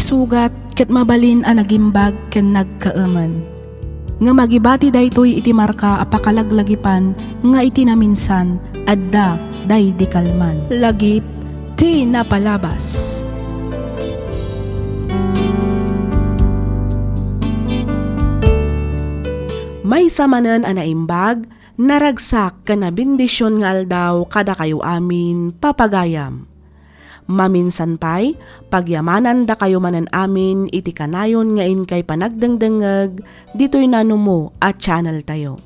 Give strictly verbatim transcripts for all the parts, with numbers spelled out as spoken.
Sugat ket mabalin a nagimbag ken nagkaemen. Ngem agibati daytoy iti marka a pakalaglagipan nga iti naminsan, adda daydi kalman. Lagip ti napalabas. Maysa manen a naimbag, naragsak ken nabendision nga aldaw kadakayo amin, papagayam. Maminsan pay, pagyamanandakayo manen amin iti kanayon nga inkay panagdengdengngeg ditoy nanumo a channeltayo.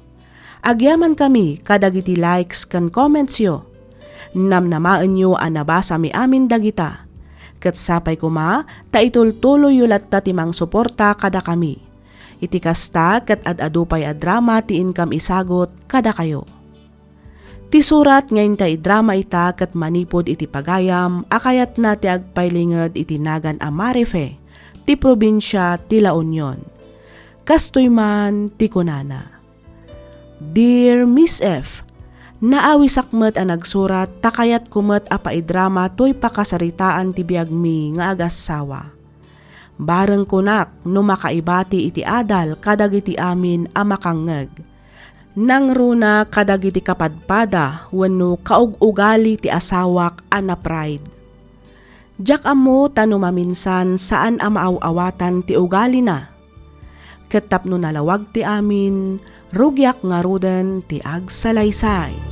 Agyamankami kadagiti likes ken commentsyo. Namnamaenyo a nabasami amin dagita. Ket sapay koma ta itultuloyyo latta ti mangsuporta kadakami. Iti kasta, ket ad-adu pay a drama ti inkam isagut kadakayo. Ti surat nga inka idrama ita ket manipud iti pagayam a kayatna ti agpailinged iti nagan a Marife, ti probinsia ti La Union. Kastoy man ti kunana, "Dear Miss F, naawisak met a nagsurat ta kayatko met a paidrama toy pakasaritaan ti biagmi nga agassawa. Bareng kunak no makaibati iti adal kadagiti amin a makangngeg. Nangruna kadagiti kapadpada wenno kaug-ugali ti asawak a na-pride. Diak ammo ta no maminsan saan a maaw-awatan ti ugalina. Ket tapno nalawag ti amin, rugiak ngaruden ti agsalaysay."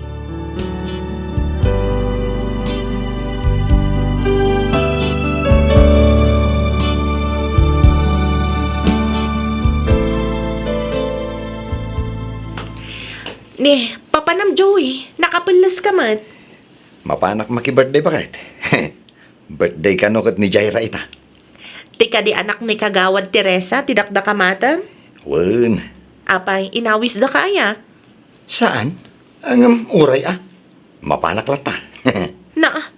Ni, papanam, Joey, nakapelles ka met? Mapanak maki-birthday, baket. Birthday kano ket ni Jaira ita? Ti kadi anak ni Kagawad Teresa ti dakdakamatem? Wen. Apay, inawisdaka aya? Saan? Ngem uray a. Mapanak latta. Naa,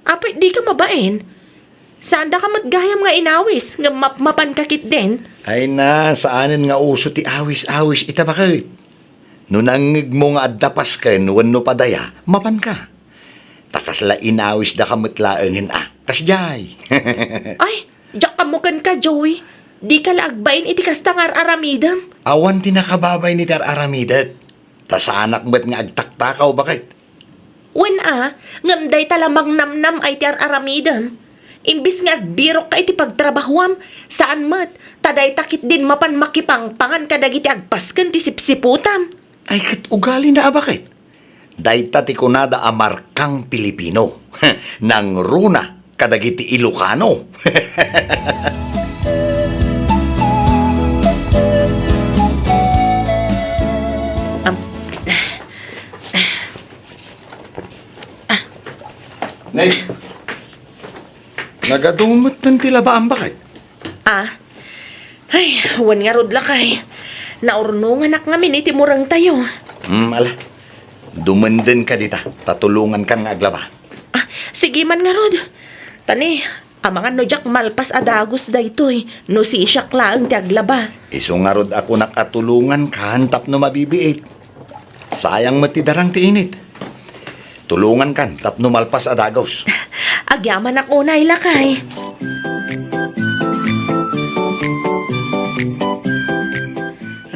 apay, dika mabain. Saandaka met gayam nga inawis, ngem mapmapanka ketdin. Ay na, saanen nga uso ti awis-awis ita, baket. No nangngegmo nga adda pasken wenno padaya, mapanka. Ta kasla inawisdaka met laengen a. Kasdiay. Ay, diak ammo kenka, Joey. Dika la agbain iti kasta nga ar-aramidem. Awan ti nakababain iti ar-aramidek. Ta saanak met nga agtaktakaw, baket. Wen a, ngem dayta la mangnamnam ay ti ar-aramidem. Imbes nga agbirokka iti pagtrabahuam, saan met, ta dayta ketdin mapan makipangpangan kadagiti agpasken ti sipsiputam. Ay, ket ugalina a, baket. Dayta ti kunada a markang Pilipino. Nangruna kadagiti Ilocano. Am-, Nay, nagadu metten ti labaam, baket? Ah, ay, wen ngarud, lakay. Naurnonganak ngamin iti murengtayo. Hmm, ala. Dumendenka dita, ta tulongankan nga aglaba. Ah, sige man ngarud. Ta ni, amangan no diak malpas a dagus daytoy, no sisiak laeng ti aglaba. Isu ngarud a kunak a tulongankan tapno mabibiit. Sayang met ti darang ti init. Tulongankan tapno malpas a dagus. Agyamanak unay, lakay.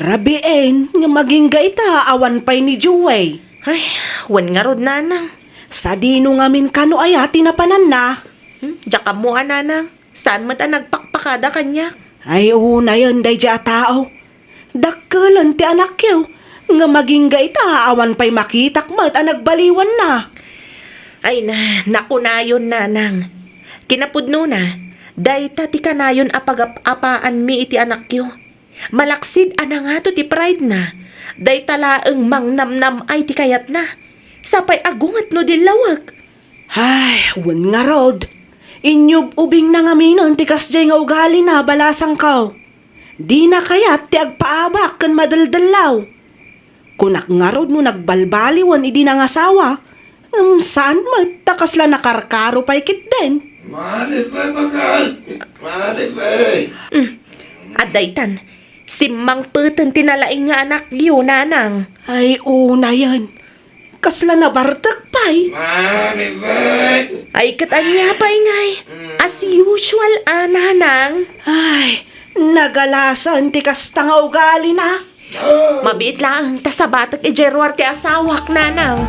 Rabiin nga magingga ita awan pay ni Joey. Ay, wen ngarud, nanang. Sadino ngamin kano aya ti napananna? Hmm, diak ammo a, nanang. Saan met a nagpakpakada kaniak? Ay, unayen daydiay a tao. Dakkelen ti anakyo, ngem agingga ita awan pay makitak met a nagbaliwanna. Ay na, nakunayon, nanang. Kinapudnona, dayta ti kanayon a pagap-apaanmi iti anakyo. Malaksid a nangato ti pride-na, dayta laeng mangnamnam-ay ti kayatna. Sapay a gunget no dillawek. Ay, wen ngarud. Inyub-ubingna ngaminen ti kasdiay nga ugalina, balasangko. Dina kayat ti agpaabak ken madeldellaw. Kunak ngarud no nagbalbaliwen idi nangasawa, ngem saan met ta kasla nakarkaro pay ketdin. Marife, baket! Marife! Mm. Adda itan, simmangpeten ti nalaing nga anakyo, nanang. Ay, unayen. Kasla nabartek pay. Marife! Ay, ket ania pay ngay? As usual, a, nanang. Ay, nagalasan ti kasta nga ugalina. Mabiit laeng ta sabatek idiay ruar ti asawak, nanang.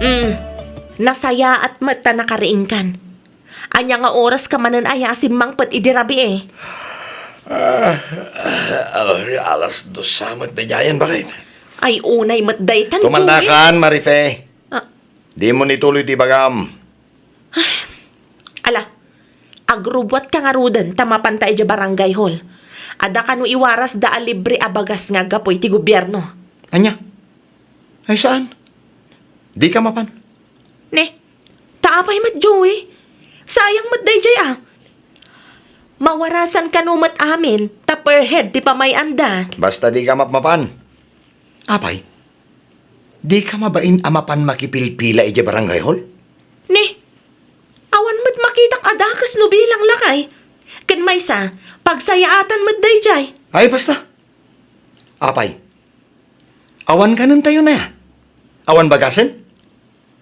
Mm, nasayaat met ta nakariingkan. Ania nga oras ka manen aya a simmangpet idi rabii? Ah, ah, alas dos sa met daydiayen, bakit? Ay, unay met daytan, Joey. Tumannakan, Marife. Ah. Dimo nituloy ti ibagam. Ala, agrubbuatka ngaruden ta mapanta idiay barangay hall. Adda kano iwarasda a libre a bagas nga aggapu iti gobierno. Ania? Ay, saan? Dika mapan? Ne, ta apay met, Joey? Sayang met daydiay, a. Mawarasan kano met amin, ta per head ti pamay-anda. Basta dika mapmapan. Apay? Dika mabain a mapan makipilpila idiay barangay hall? Ne, awan met makitak a dakes no bilang lakay. Ken maysa, pagsayaatan met daydiay. Ay, basta. Apay? Awan kanentayo na. Awan bagasen?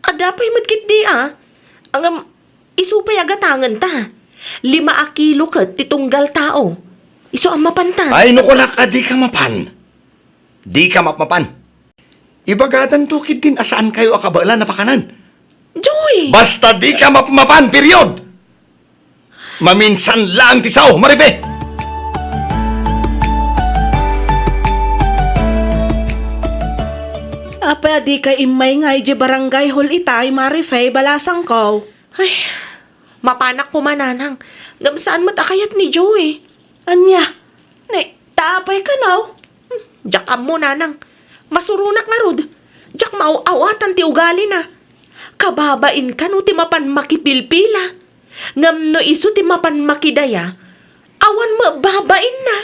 Adda pay met ketdi, a. Ngem, isu pay a gatangenta. Lima a kilo ket ti tunggal tao. Isu a mapanta. Ay, no kunak a dika mapan. Dika mapmapan. Ibagadanto ketdin a saankayo a kabaelan a pakanen. Joey! Basta dika mapmapan, period! Maminsan laeng ti sao, Marife! Apay a dika immay nga idiay barangay hall itay, Marife, balasangko? Ay, mapanak koma, nanang. Ngem saan met a kayat ni Joey. Ania? Ne, ta apay kano? Hmm, diak ammo, nanang. Masuronak ngarud. Diak maaw-awatan ti ugalina. Kababain kano ti mapan makipilpila. Ngem no isu ti mapan makidaya, awan met babainna.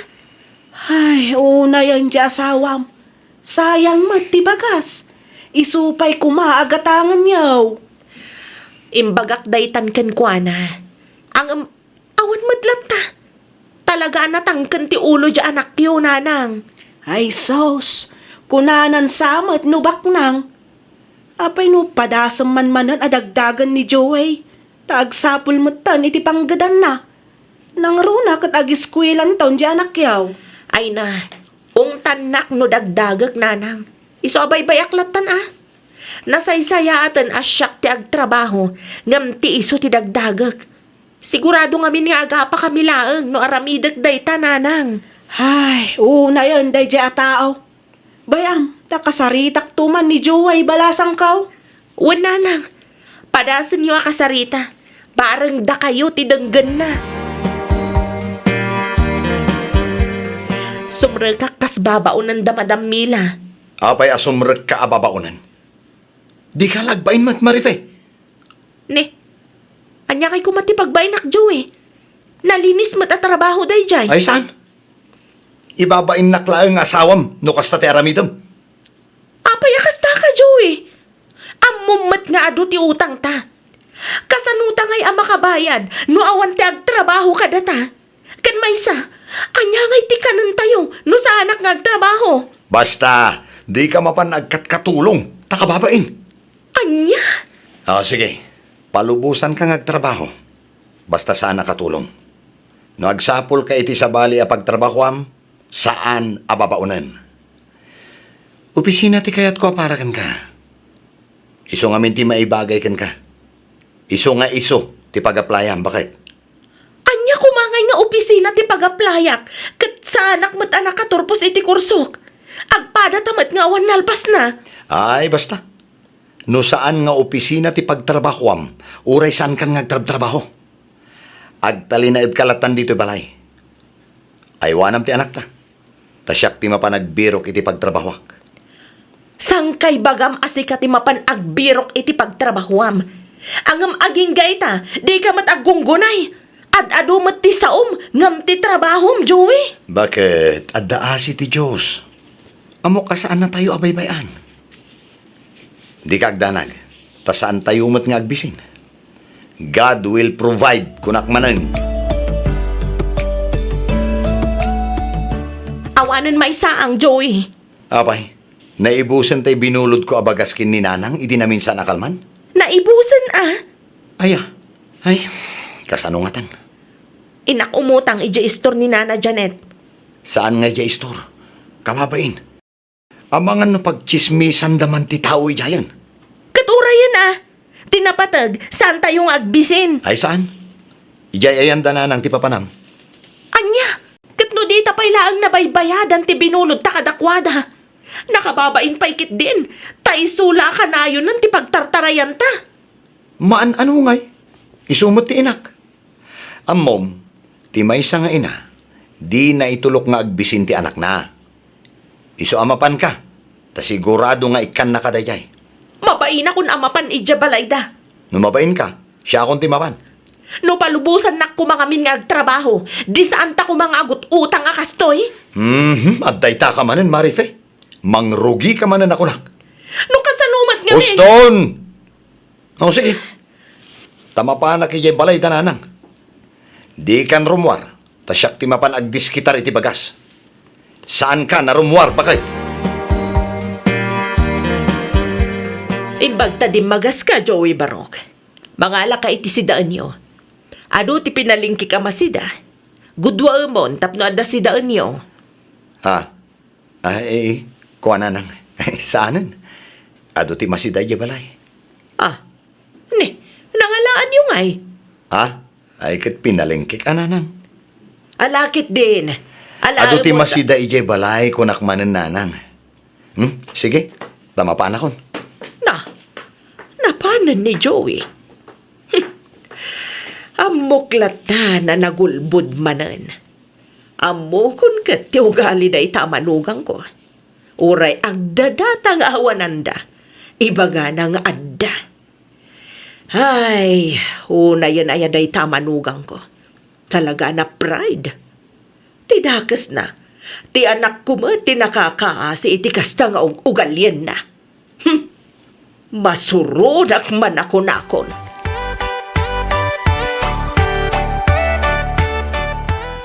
Ay, unayen ti asawam. Sayang met ti bagas. Isu pay koma a gatangenyo. Imbagak daytan kenkuana. Ngem, awan met latta. Talaga a natangken ti ulo diay anakyo, nanang. Ay sus, kunanan sa met no baknang. Apay no padasem man manen a dagdagen ni Joey, ta agsapul metten iti panggedanna. Nangruna ket agiskuelanton diay anakyo. Ay na, ungtannak no dagdagek, nanang. Isu a baybay-ak lattan, a. Nasaysayaaten a siak ti agtrabaho, ngem ti isu ti dagdagek. Sigurado ngamin nga agapakami laeng no aramidek dayta, nanang. Ay, unayen daydiay a tao. Bay-am, ta kasaritakto man ni Joey balasangko. Wen, nanang, padasenyo a kasarita. Bareng dakayo ti denggenna. Sumrekak kas babaonenda, Madam Mila. Apay a sumrekka a babaonen? Dika la agbain met, Marife. Ne, ania kay koma ti pagbainak, Joey? Nalinis met a trabaho daydiay. Ay, saan? Ibabainnak laeng nga asawam no kasta ti aramidem. Apay a kastaka, Joey? Ammom met nga adu ti utangta. Kasanota ngay a makabayad no awan ti agtrabaho kadata? Ken maysa, ania ngay ti kanentayo no saanak nga agtrabaho? Basta, dika mapan agkatkatulong, ta kababain. Ania? O, sige. Palubosanka nga agtrabaho. Basta saan a katulong. No agsapulka iti sabali a pagtrabahoam, saan a babaonen. Opisina ti kayatko a para kenka. Isu ngamin ti maibagay kenka. Isu nga isu ti pag-applyam, baket. Ania koma ngay nga opisina ti pag-applyak, ket saanak met a nakaturpos iti kursok? Agpadata met nga awan nalpasna. Ay, basta. No saan nga opisina ti pagtrabahoam, uray saankan nga agtrabtrabaho. Agtalinaedka lattan ditoy balay. Aywanam ti anakta. Ta siak ti mapan agbirok iti pagtrabahoak. Saan kay bagam a sika ti mapan agbirok iti pagtrabahoam? Ngem agingga ita, dika met aggunggunay. Ad-adu met ti saom ngem ti trabahom, Joey. Baket, adda asi ti Dios. Ammok a saannatayo a baybay-an. Dika agdanag, ta saantayo met nga agbisin. God will provide, kunak manen. Awanen maysaang, Joey. Apay, naibusen tay binulodko a bagas ken ni Nanang idi naminsan a kalman? Na Ibusen a. Aya. Ay, kasano ngatan? Innak umutang idiay istor ni Nana Janet. Saan nga idiay istor? Kababain. Amangan no pagtsismisanda man ti tao idiayen. Ket urayen a. Ti napateg, saantayo nga agbisin. Ay saan? Idiay ayanda nanang ti papanam. Ania? Ket no dita pay laeng nabaybayadan ti binulodta kadakuada. Nakababain pay ketdin, ta isu la a kanayonen ti pagtartarayanta. Maan-ano ngay? Isu met ti inak. Ammom, ti maysa nga ina, dina itulok nga agbisin ti anakna. Isu a mapanka, ta sigurado nga ikkannaka daydiay. Mabainakon a mapan idiay balayda. No mabainka, siakon ti mapan. No palubosannak koma ngamin nga agtrabaho, di saanta koma nga agut-utang a kastoy? Mhm, adda itaka manen, Marife. Mangrugika manen a kunak. No kasano met ngamin? Uston! O, sige. Ta mapanak idiay balayda nanang. Dikan rummuar, ta siak ti mapan agdiskitar iti bagas. Saanka a rummuar, baket? Imbag ta dimmagaska, Joey Barok. Mangalaka iti sidaenyo. Adu ti pinalingkik a masida. Guduaemon tapno adda sidaenyo. Ha? Ay, kuananang, saanen. Adu ti masida idiay balay. Ah, ni, nangalaanyo ngay? Ha? Ay, ket pinalengkek a nanang. Ala ketdin. Adu ti masida idiay balay, kunak manen nanang. Hmm? Sige, ta mapanakon. Na, napanen ni Joey. Hmm. Ammok latta na nagulbod manen. Ammokon ket ti ugali dayta a manugangko. Uray agdadata nga awananda, ibagana nga adda. Ay, unayen aya dayta a manugangko. Talaga a pride. Ti dakesna, ti anakko met ti nakakaasi iti kasta nga ug-, ugalienna. Hmm. Masuronak man a kunakon.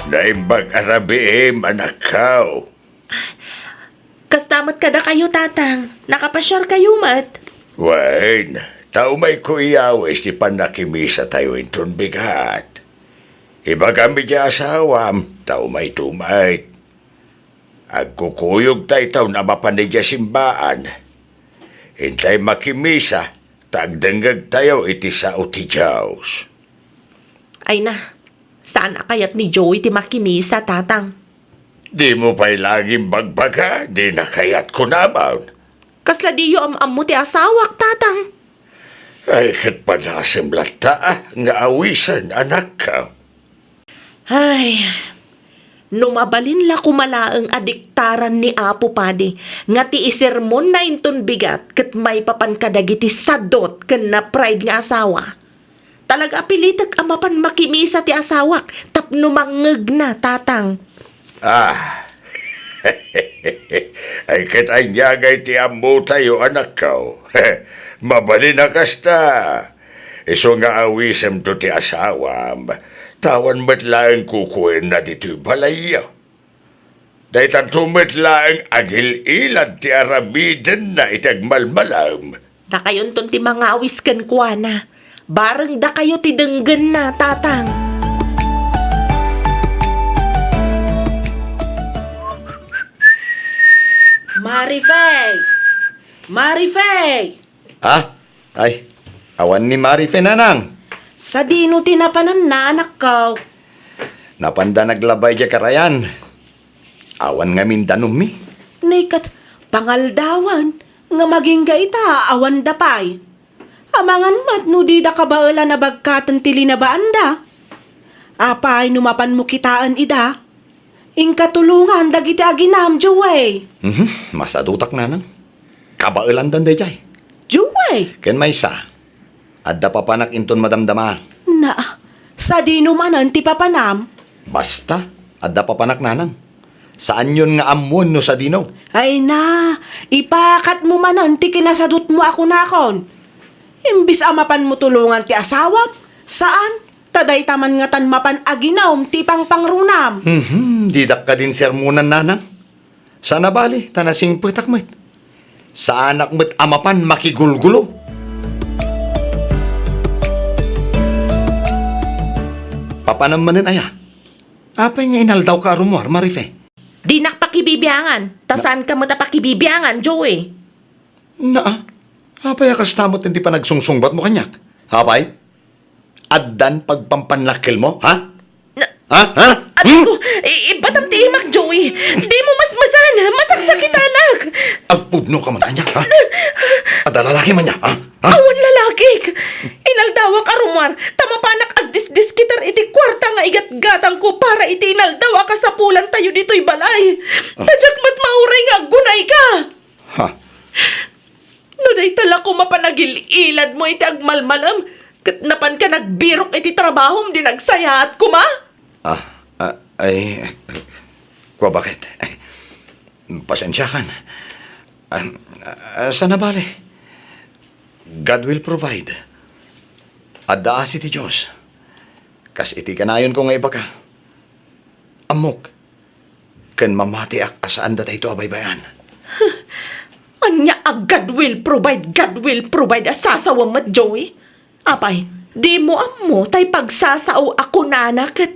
Naimbag a rabiim, anakko. Kasta met kadakayo, Tatang. Nakapasiarkayo met. Wen, ta umayko iyawis ti pannakimisatayo inton bigat. Ibagam iti asawam, ta umayto met. Agkukuyogtayton a mapan idiay simbaan. Intay makimisa, ta agdengngegtayo iti sao ti Dios. Ay na, saan a kayat ni Joey ti makimisa, Tatang. Dimo pay laeng imbagbaga, dina kayat kunamon. Kasla diyo am-ammo ti asawak, Tatang? Ay, ket padasem latta, a, nga awisen, anakko. Ay, no mabalin la koma laeng a diktaran ni Apo Padi nga ti isermonna inton bigat ket maipapan kadagiti sadot ken na-pride nga asawa. Talaga a pilitek a mapan makimisa ti asawak tapno mangngegna, Tatang. Ah. Ay, ket ania ngay ti ammotayo, anakko? Mabalin a kasta. Isu nga awisemto ti asawam, ta awan met laeng kukuenna ditoy balayyo. Daytanto met laeng agil-ilad ti aramidenna iti agmalmalem. Dakayonton ti mangawis kenkuana. Bareng dakayo ti denggenna, Tatang. Marifay! Marifay! Ha? Ay, awan ni Marife, nanang. Sadino ti napananna, anakko? Napanda naglaba idiay karayan. Awan ngamin danummi. Nay ket, pangaldawan nga magingga ita, awanda pay. Amangan met no dida kabaelan a bagkaten ti linabaanda. Apay no mapanmo kitaen ida? Inka tulongan dagiti aginam, Joey. Mhm, masadutak, nanang. Kabaelandan daydiay. Joey! Ken maysa, adda papanak inton madamdama. Na, sadino manen ti papanam? Basta, adda papanak, nanang. Saanyon nga ammoen no sadino. Ay na, ipakatmo manen ti kinasadutmo a kunakon. Imbis a mapanmo tulongan ti asawam, saan? Ta dayta man ngatan mapan aginum ti pangpangrunam. Mhm, didak kadin sermonan, nanang. Saan a bali, ta nasingpetak met. Saanak met a mapan makigulgulo. Panam manen aya? Apay nga inaldawka a rummuar, Marife? Dinak pakibibiangan, ta saanka met a pakibibiangan, Joey. Naa, apay a kasta met ti panagsungsungbatmo kaniak? Apay? Addan pagpampannakkelmo, ha? Na- Ha? Ha? Aray Hmm? ko, i- ibatam ti imak, Joey. Di mo masmasan, masaksakitanak. Agpudno ka man kaniak, ha? Adda lalaki man nia, ha? Ha? Awan lalakik. Inaldawak a rummuar, ta mapanak agdisdiskitar iti kuarta nga igatgatangko para iti inaldaw a kasapulantayo ditoy balay. Ah. Ta diak met mauray nga aggunayka. Ha? No dayta la koma panagil-iladmo iti agmalmalem, ket napanka nagbirok iti trabahom di nagsayaat koma? Ah, ah, ay, kua, bakit? Pasensiakan. Ah, ah, sana bale. God will provide. Adda asi ti Dios. Kas iti kanayonko nga ibaga. Ammok, ken mamatiak a saan datayto a baybay-an. Ania a God will provide, God will provide a sasawem met, Joey? Apay, dimo ammo tay pagsasao a kunana ket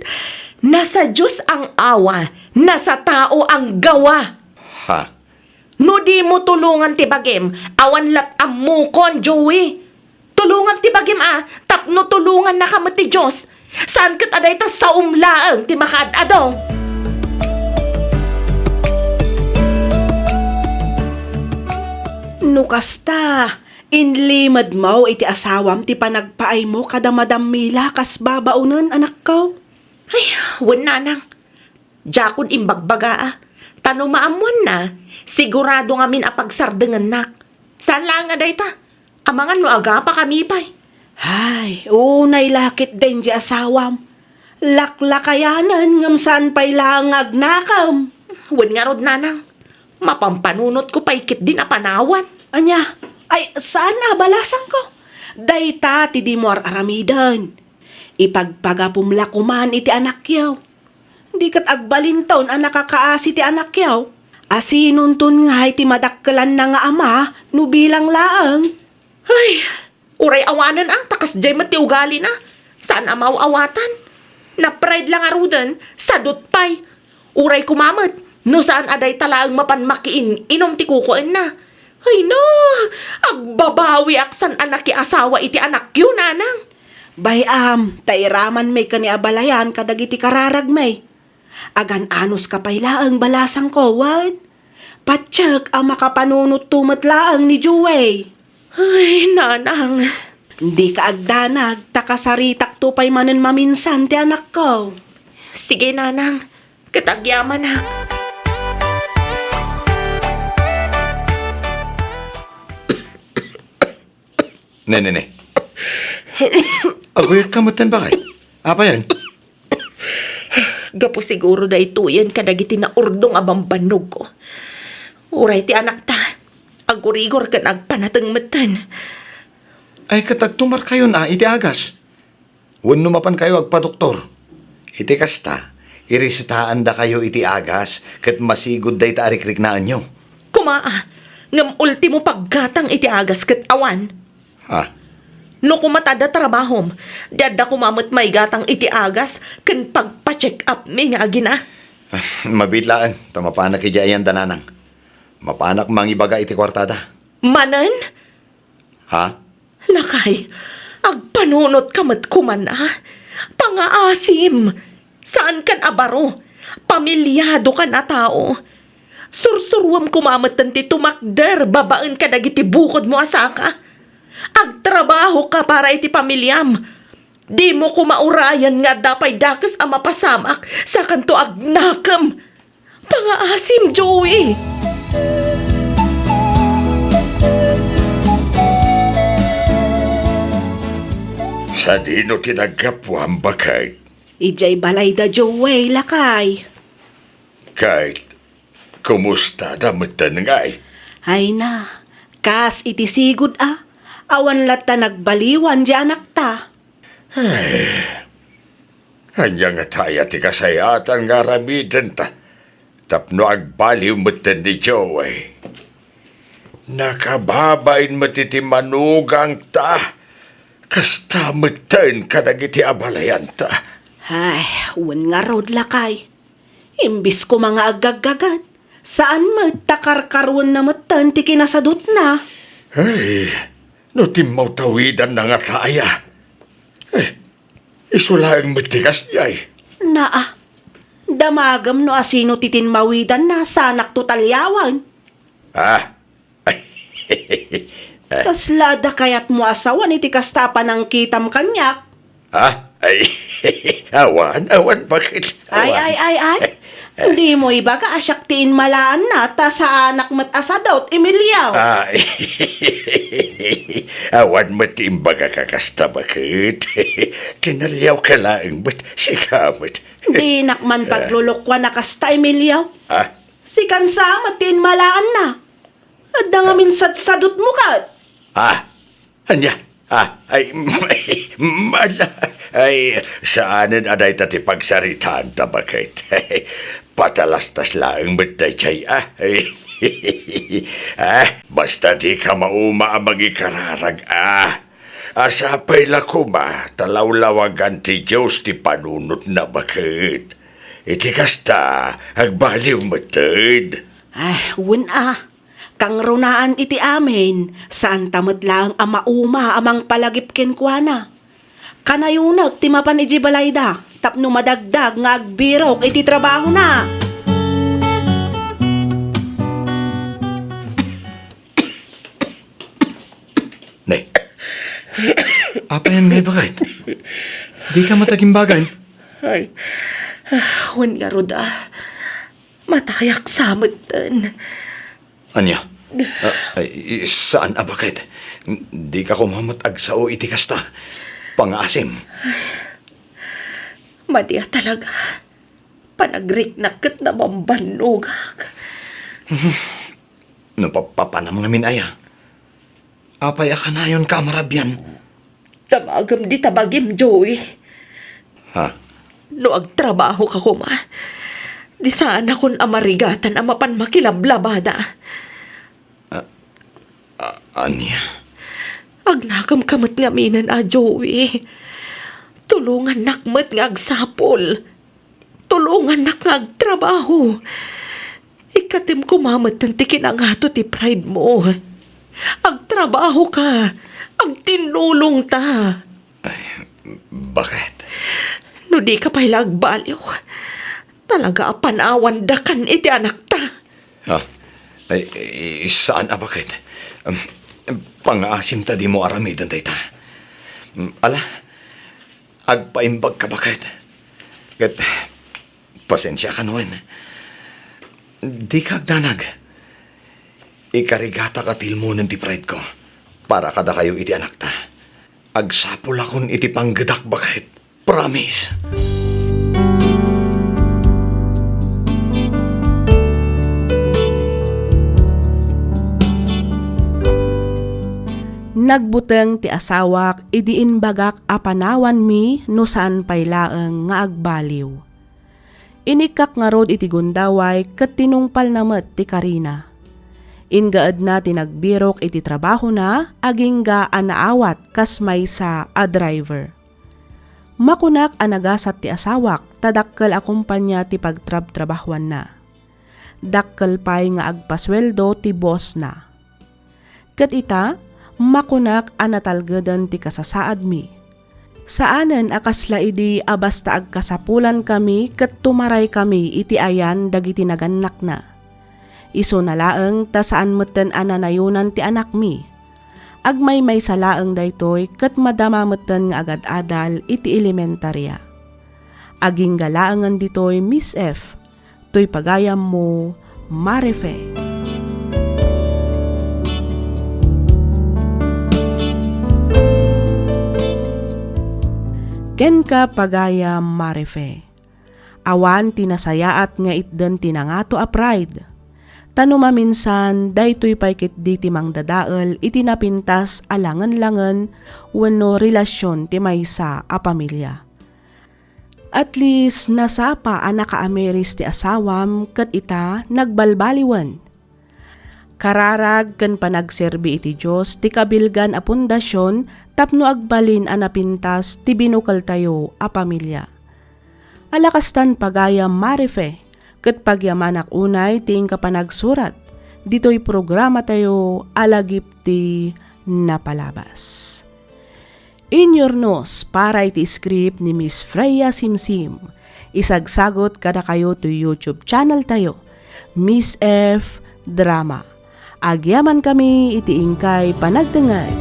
nasa Dios ang awa, nasa tao ang gawa. Ha? No dimo tulongan ti bagim, awan lat ammokon, Joey. Tulongam ti bagim a, tapno tulongannaka met ti Dios. Saan ket a dayta saom laeng ti makaad-ado. No kasta, inlimedmo iti asawam ti panagpaaymo kada Madam Mila kas babaonen, anakko? Ay, wen, nanang. Diakon imbagbagaa. Ta no maammoanna, sigurado ngamin a pagsardengennak. Saan laeng a dayta. Amangan no agapakami pay. Ay, unay la ketdin di asawam. Laklakayanen ngem saan pay laeng nga agnakem. Wen ngarud, nanang. Mapampanunotko pay ketdin a panawan. Ania? Ay, saan a balasangko? Dayta ti dimo ar-aramiden. Ipagpagapom la koman iti anakyo. Di ket agbalinton a nakakaasi ti anakyo. Asinonton ngay ti madakkelanna nga ama no bilang laeng? Ay, uray awanen a, ta kasdiay met ti ugalina. Saan a maaw-awatan. Na-pride la ngaruden, sadut pay. Uray koma met, no saan a dayta laeng mapan makiin-inom ti kukuenna. Ay na, agbabawiak saan a nakiasawa iti anakyo, nanang. Bay-am, ta iramanmi ken ni abalayan kadagiti kararagmi. Agan-anuska pay laeng balasangko, wen? Patiek a makapanunotto met laeng ni Joey. Ay, nanang. Dika agdanag, ta kasaritakto pay manen maminsan ti anakko. Sige, nanang. Ket agyamanak. Ne, ne, ne. Aguyod ka metten, bakay? Apay aya? Gapu siguro daytoyen kadagiti naurdong a bambannogko. Uray ti anakta, agurigor ken agpanateng metten. Ay, ket agtumarkayon a iti agas. Wenno mapankayo agpadoktor. Iti kasta, iresetaandakayo iti agas ket masigud dayta a rikriknaanyo. Koma a, ngem ultimo paggatang iti agas ket awan. Ha? No koma ta adda trabahom, di adda koma met maigatang iti agas ken pagpa-check up-mi nga agina. Ah, mabiit laeng, ta mapanak idiay ayanda, nanang. Mapanak mangibaga iti kuartada. Manen? Ha? Lakay, agpanunotka met koman a. Pangaasim. Saankan a baro. Pamiliadokan a tao. Sursuruem koma metten ti tumakder babaen kadagiti bukodmo a saka. Agtrabahoka para iti pamiliam. Dimo koma urayan nga adda pay dakes a mapasamak, sakanto agnakem. Pangaasim, Joey! Sadino ti naggapuam, baket? Idiay balayda, Joey, lakay. Ket, kumustada metten ngay? Ay na, kas iti sigud a, awan latta nagbaliwan di anakta. Ay, ania ngata aya ti kasayaatan nga aramidenta tapno agbaliw metten ni Joey? Nakababain met iti manugangta, kasta metten kadagiti abalayanta. Ay, wen ngarud, lakay. Imbis koma nga aggaggaget, saan met ta karkaruenna metten ti kinasadutna. Ay, no timmawtawidanna ngata aya. Ay, isu laeng met ti kasdiay. Naa, damagem no asino ti tinmawidanna sanakto taliawen. Ah, Kasla adda kayatmo a sawen iti kasta a panangkitam kaniak? Ha? Ay, awan, awan, baket? Ay, awan. Ay, ay, ay. Dimo ibaga a siak ti inmalaanna, ta saanak met a sadut, Emilio. Ay, awan met ti imbagak a kasta, baket? Tinaliawka laeng met, sika met. Dinak man paglulukuan a kasta, Emilio. Ha? Sikan sa met ti inmalaanna. Adda ngamin sadsadutmo ket. Ah, ania? Ah, ay, mala, ay, saanen a dayta ti pagsaritaanta, baket. Patalastas laeng met daydiay, ah. Ah, basta dika mauma a mangikararag, ah. Sapay la koma ta lawlawagan ti Dios ti panunotna, baket. Iti kasta, agbaliw metten. Ah, wen a. Kangrunaan iti amin, saanta met laeng a mauma a mangpalagip kenkuana. Kanayonek ti mapan idiay balayda tapno madagdag nga agbirok iti trabahona. Ne. Apayan ngay, baket? Dika met agimbagan? Ay, wen ngarud a. Matayak sa metten. Ania? Ah, ay, saan a, baket? Dika koma met agsao iti kasta. Pangaasim. Madi a talaga. Panagriknak ket nabambannogak. No pappapanam ngamin aya, apay a kanayonka a marabian? Damagem dita bagim, Joey. Ha? No agtrabahoka koma, di saanakon a marigatan a mapan makilablabada. Ah, ah, ania? Agnakemka met ngaminen a, Joey. Tulongannak met nga agsapul. Tulongannak nga agtrabaho. Ikkatem koma metten ti kinangato ti pride mo. Agtrabahoka. Agtinnulongta. Ay, baket? No dika pay la agbaliw, talaga a panawandakan iti anakta. Ha? Ay, ay, saan a, baket? Um, pangaasim ta dimo aramiden dayta. Um, ala, agpaimbagka, baket. Ket, pasensiaka, wen. Dika agdanag. Ikarigatak a tilmonen ti pride ko para kadakayo iti anakta. Agsapulakon iti panggedak, baket. Promise. Nagbuteng ti asawak idi imbagak a panawanmi no saan pay laeng nga agbaliw. Inikkak ngarud iti gundaway ket tinungpalna met ti karina. Ingaedna ti nagbirok iti trabahona agingga a naawat kas maysa a driver. Makunak a nagasat ti asawak ta dakkel a kompania ti pagtrabtrabahoanna. Dakkel pay nga agpasueldo ti bossna. Ket ita, makunak a natalgeden ti kasasaadmi. Saanen a kasla idi a basta agkasapulankami ket tumaraykami iti ayan dagiti nagannakna. Isuna laeng ta saan metten a nanayonan ti anakmi. Agmaymaysa laeng daytoy ket madama metten nga agad-adal iti elementaria. Agingga laengen ditoy, Miss F, toy pagayammo, Marife. Kenka, pagayam Marife. Awan ti nasayaat nga itden ti nangato a pride. Ta no maminsan, daytoy pay ketdi ti mangdadael iti napintas a langen-langen wenno relasion ti maysa a pamilya. At least, nasapa a nakaamiris ti asawam ket ita nagbalbaliwen. Kararag ken panagserbi iti Dios ti kabilgan a pundasion tapno agbalin a napintas ti binukeltayo a pamilya. Alakastan pagayam Marife, ket pagyamanak unay ti inka panagsurat ditoy programatayo a Lagip ti Napalabas. Inyurnos para iti script ni Miss Freya Simsim. Isagsagot kadakayo ti YouTube channel tayo, Miss F Drama. Agyaman kami iti inkay panagdengngeg.